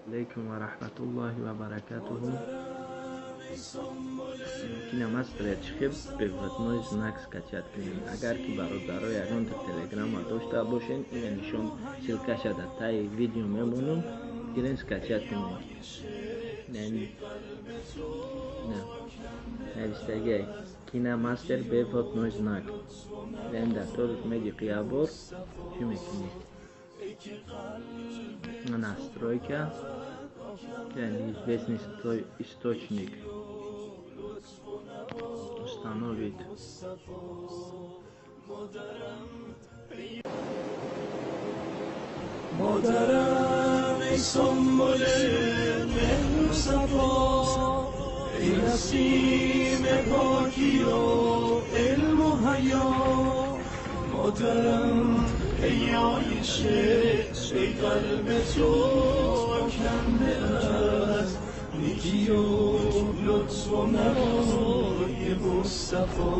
Алейкум ва раҳматуллоҳи ва баракатуҳу. KineMaster чӣ выводной знак скачать кунем. Агар ки бародаро ягонта телеграмма дошта бошен, ина нишон ссылкаша дар таи видео мемонам, гирен скачать кунем. Навистагиай KineMaster выводной знак. Ин дар торик медиқи як бор чӣ мекунӣ? Настройка, неизвестный источник, установить. مادرم ای سنبل مهر و صفا، ای نسیم پاکی و علم و حیا. مادرم ای عایشه، ای قلب تو آکنده از نیکی و لطف و نوای مصطفی.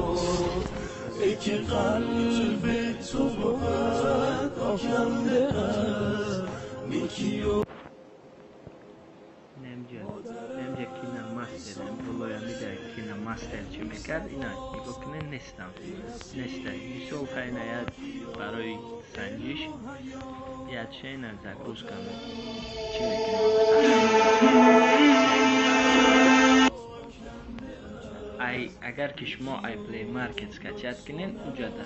ای که قلب تو بود آکنده از نیکی و Немҷа KineMaster болоя мида. KineMaster чӣ мекард? Ина нигоҳ кунед, нестам, неста. Мисол, хайна як барои санҷиш якшена загрузка чӣ мекунем? Ай, агар ки шумо ай Play Market скачать кунед, уҷада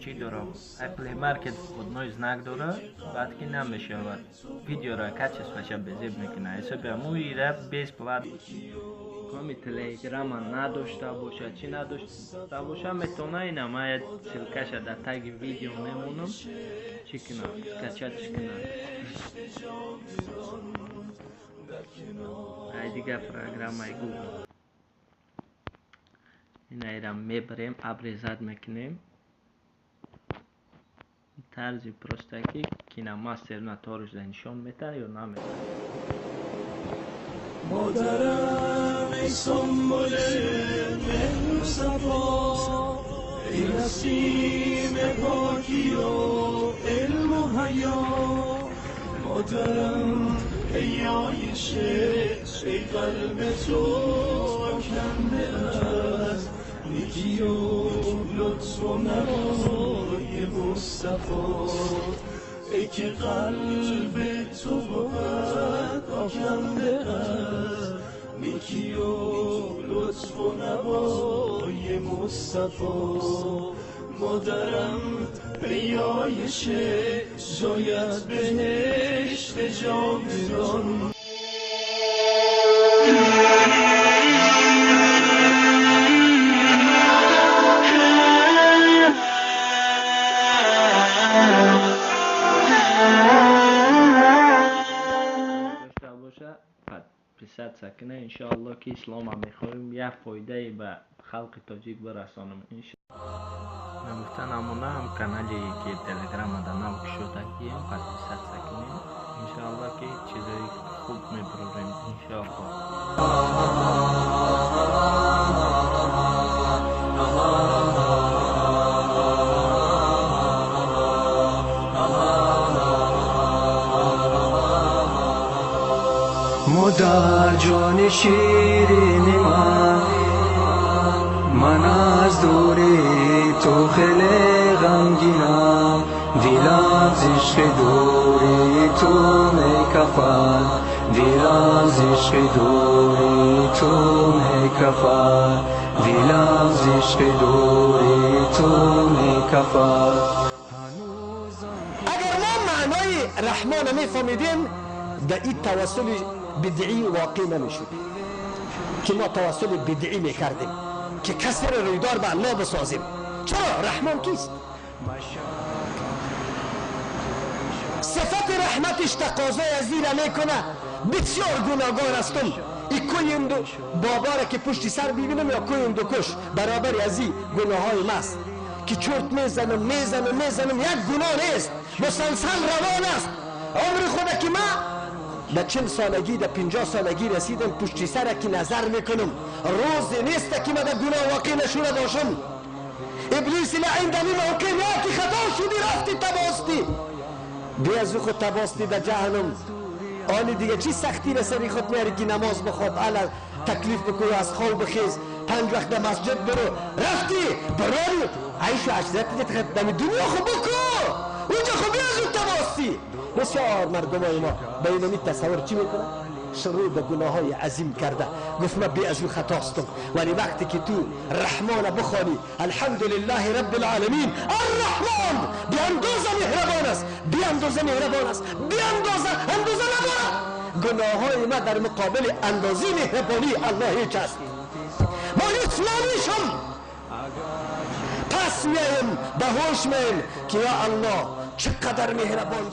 чӣ дора? Ай Play Market выводной знак дора, баъд ки намешавад, видеора качествоша безеб мекунад. Ҳисоби ҳаму ира бесплатно. Коми телеграма надошта бошад, чӣ надошта боша, метавона ина ман як ссылкаша дар таги видео мемонам, чӣ кунам, скачать кунам. Ай дигар программаи Google инаира мебарем, обрезать мекунем. Тарзи просто ки KineMaster на торушда нишон метаҳад ё наметаҳад. مادرم ای سنبل مهر و صفا، ای نسیم پاکی و علم و حیا. مادرم ای عایشه، ای قلب تو آکنده از نیکی و لطف و نوای مصطفی. ای که قلب تو بود آکنده از نیکی و لطف و نوای مصطفی. مادرم ای عایشه، جایت بهشت جاودان. Дошта боша, подписаться кунед. Иншоалло ки ислома мехоҳем як фоидае ба халқи тоҷик бирасонам. Нагуфта намонам, канале ки телеграмада нав кушодагием, подписаться кунед. Иншоалло ки чизои хуб мебарорем, иншоалло. Модар ҷони ширини ман, ман аз дури ту хеле ғамгинам. Дилам з ишқи дури ту мекафад, дилам з ишқи дури ту мекафад, дилам з ишқи дури ту мекафад. اگر ما معنای رحمان میفهمیدیم، در این توسل بدعی واقع نمیشد که ما توسل بدعی میکردیم که کسی را رویدار به الله بسازیم. چرا؟ رحمان کیست؟ صفت رحمتش تقاضای از این میکنه. بسیار گناهگار هستم. ای کوی دو بابا را که پشتی سر ببینم یا کوی دو کش برابر از این گناه های ماست که چرت میزنم میزنم میزنم، یک گناه نیست، مسلسل روان است. عمر خود که ما در 40 سالگی، در 50 سالگی رسیدم، پشتی سر که نظر میکنم روز نیست که من در گناه واقع نشونه باشم. ابلیس لعین در این موقع میاد که خطا شدی، رفتی تباستی، بی از خود تباستی در جهنم. آن دیگه چی سختی را سری خود میاری که نماز بخواب، الا تکلیف بکنی، از خواب بخیز، 5 وقت در مسجد برو، رفتی براری عیش و عشرت دم دنیا خب بکن، اونجا خب از اون تماسی. بسیار مردم های ما به اینمی تصور چی میکنه؟ شروع به گناه های عظیم کرده. گفت من بی از او خطاستم. ولی وقتی که تو رحمان بخوانی، الحمدلله رب العالمین، الرحمن بی اندازه مهربان است، بی اندازه مهربان است، بی اندازه، اندازه نداره. گناه های ما در مقابل اندازه مهربانی الله هیچ است. ما اسلامیشم پس میایم به هوش میایم که یا الله چقدر مهربان.